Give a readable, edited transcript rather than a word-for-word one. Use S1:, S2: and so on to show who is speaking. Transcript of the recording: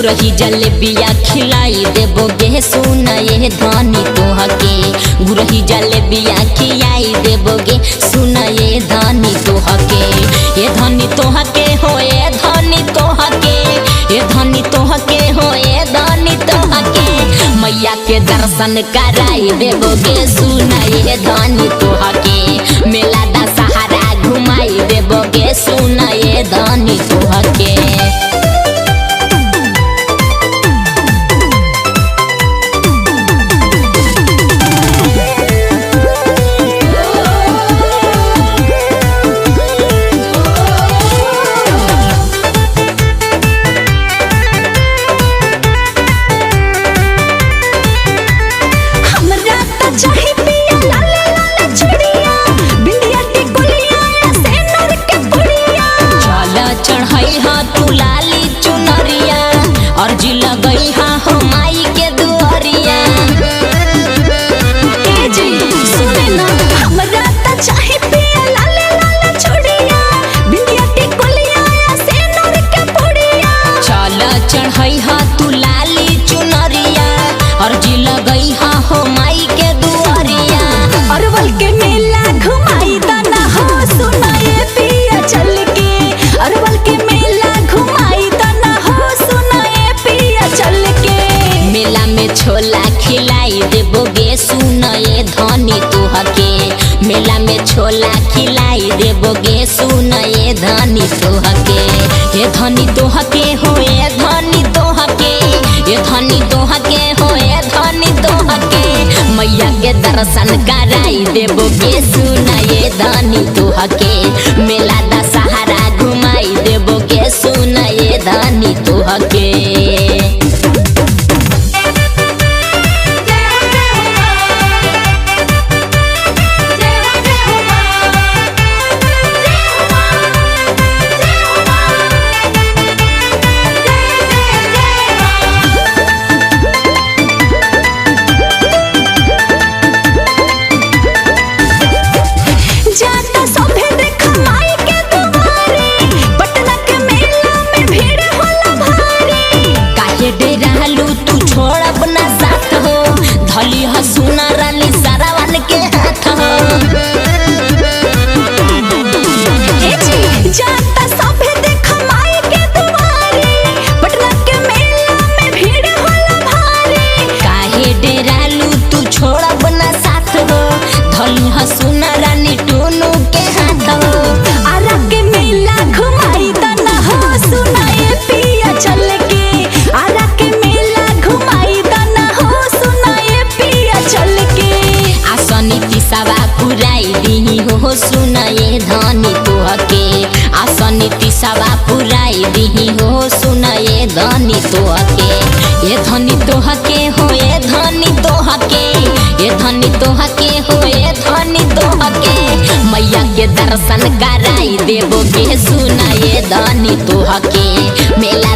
S1: गुरही जलेबिया खिलाई देबोगे सुना ये धनी तोहके। गुरही जलेबिया खिलाई देबोगे सुना ये धनी तोहके। ये धनी तोहके हो ये धनी तोहके, ये धनी तोहके हो ये धनी तोहके। मैया के दर्शन कराई देबोगे सुना ये धनी तोहके। मेला दशहरा घुमाई देबोगे सुना ये धनी तोहके।
S2: हमरा त चाही पिया लाल लाल चूड़िया, बिंदिया टिकुलिया सेनर के पुड़िया।
S1: चल चढ़ई हा तू लाली चुनरिया, अर्जी लगई हा हो माई के दुआरिया।
S2: ए जी सुने ना, हमरा त चाही पिया लाल लाल चूड़िया, बिंदिया टिकुलिया सेनर के पुड़िया।
S1: चल चढ़ई हा तू लाली चुनरिया, अर्जी लगई हा हो माई के दुआरिया।
S2: अरवल के मेला घुमाई दाना हो सुनाए पिया चल के। अरवल के मेला घुमाई दाना हो सुनाए पिया चल के।
S1: मेला में छोला खिलाई देबोगे सुनए धनी तोहके। मेला में छोला खिलाई देबोगे सुनए धनी तोहके। हे धनी तोहके हो ये धनी तोहके, ये धनी तोहके हो ये धनी तोहके। मैया के दर्शन कराई देबोगे सुनए धनी तोहके। मेला दशहरा घुमाई देबोगे सुनए धनी तोहके।
S2: जाता सभे देख माई के दुआरे, पटना के मेला में भीड़ होला भारी।
S1: काहे डेरालू तू छोड़ अपना साथ हो, धली ह सुना रानी सारावन के हाथ हो।
S2: ए जी जाता सभे देख माई के दुआरे, पटना के मेला में भीड़ होला भारी।
S1: काहे डेरालू तू छोड़ अपना साथ हो, धली ह सुना रानी टोनू के हाथ हो।
S2: आरा के मेला घुमाई दाना हो सुनाए पिया चल के। आरा के मेला घुमाई दाना हो सुनाए पिया चल के।
S1: आसनी तिसावा पुराई दिही हो सुनाए धनी तोहके। आसनी तिसावा पुराई दिही हो सुनाए धनी तोहके। ये धनी तोहके हो ये धनी तोहके, ये धनी तोहके हो ये धनी तोहके। मैया के दर्शन कराई देबोगे सुनाए धनी तोहके। मेला